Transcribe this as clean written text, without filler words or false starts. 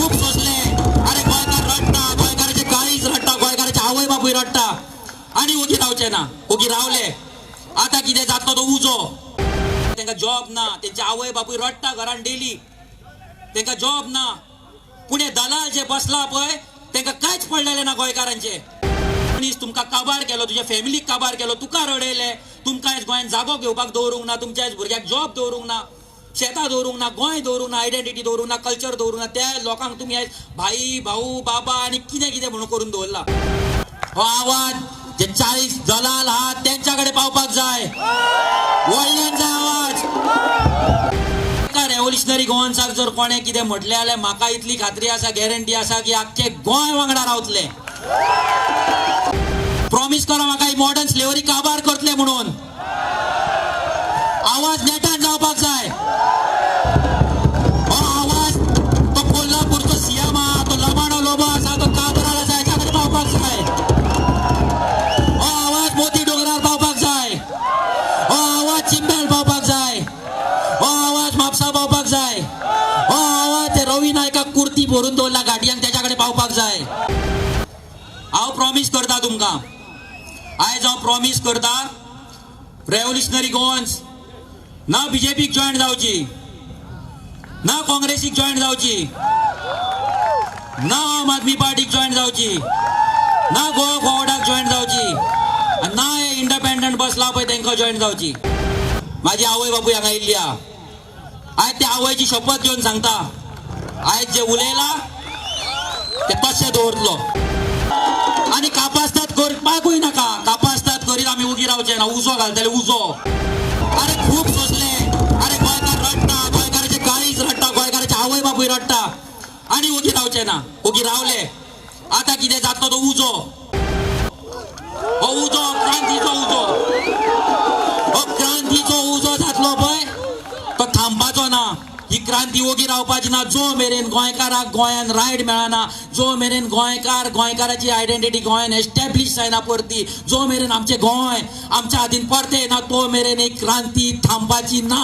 खूब सोंसले. अरे गोंयकार रडटा, गोंयकाराचे काळीज रडटा, गोंयकाराचे आवय बापूय रडटा आनी ओगी रावचे ना, ओगी रावले. आतां कितें जातलो तो उजो. तांकां जॉब ना, तेंचे आवय बापूय रडटा घरान डेली, तांकां जॉब ना. पूण हे दलाल जे बसला पळय तांकां कांयच पडलेलें ना गोंयकारांचें. मनीस तुमकां काबार केलो, तुज्या फॅमिलीक काबार केलो, तुका रडयले, तुमकां आयज गोंयांत जागो घेवपाक दवरूंक ना, तुमच्या आयज भुरग्याक जॉब दवरूंक ना, शेतां दवरूंक ना, गोंय दवरूंक ना, आयडेंटिटी दवरूंक ना, कल्चर दवरूंक ना. त्या लोकांक तुमी आयज भाई भाऊ बाबा आनी कितें कितें म्हणून करून दवरला. हो आवाज जे 40 दलाल आहात तेंच्या कडेन पावपाक जाय, व्हडल्यान जाय आवाज. रेव्होल्युशनरी गोवन्साक जर कोणें कितें म्हटलें जाल्यार म्हाका इतली खात्री आसा, गॅरंटी आसा की आख्खे गोंय वांगडा रावतले. प्रॉमीस करा म्हाका ही मॉडर्न स्लेवरी काबार करतले म्हणून. आवाज नेटान जावपाक जाय. हो आवाज तो कोल्हापूरचो सीएम आहा, तो लबाणो लोबो आसा, तो काबराल आसा, हेच्या कडेन पावपाक जाय. हो आवाज मोती डोंगरार पावपाक जाय, हो आवाज चिंबेल पावपाक जाय, हो आवाज म्हापसा पावपाक जाय, हो आवाज ते रवी नायकाक कुर्ती भरून दवरला गाडयांक तेच्या कडेन पावपाक जाय. हांव प्रॉमीस करता तुमकां, आयज हांव प्रॉमीस करता, रेव्होल्युशनरी गोवन्स ना बीजेपीक जॉयन जावची, ना काँग्रेसीक जॉयन जावची, ना आम आदमी पार्टीक जॉयन जावची, ना गोवा फॉरवर्डाक जॉयन जावची, आनी ना हे इंडिपेंडंट बसला पळय तांकां जॉयन जावची. माझी आवय बापूय हांगा येयल्ली आहा, आयज त्या आवयची शपथ घेवन सांगता, आयज जे उलयला ते तशें दवरतलो. आनी कापास्ताद करपाकूय नाका, कापास्ताद करीत आमी उगी रावचे ना, उजो घालतले उजो. अरे खूब सोंसले. अरे गोंयकार रडटा, गोंयकाराचे काळीज रडटा, गोंयकाराचे आवय बापूय रडटा आनी ओगी रावचे ना, ओगी रावले. आतां कितें जातलो तो उजो. हो उजो क्रांतीचो उजो, हो क्रांतीचो उजो जातलो पळय तो थांबपाचो ना. ही क्रांती ओगी रावपाची ना. जो मेरेन गोंयकाराक गोंयान रायट मेळना, जो मेरेन गोंयकार गोंयकाराची आयडेंटिटी गोंयान एस्टॅब्लीश जायना परती, जो मेरेन आमचें गोंय आमच्या हातीन परतें येना, तो मेरेन ही क्रांती थांबपाची ना.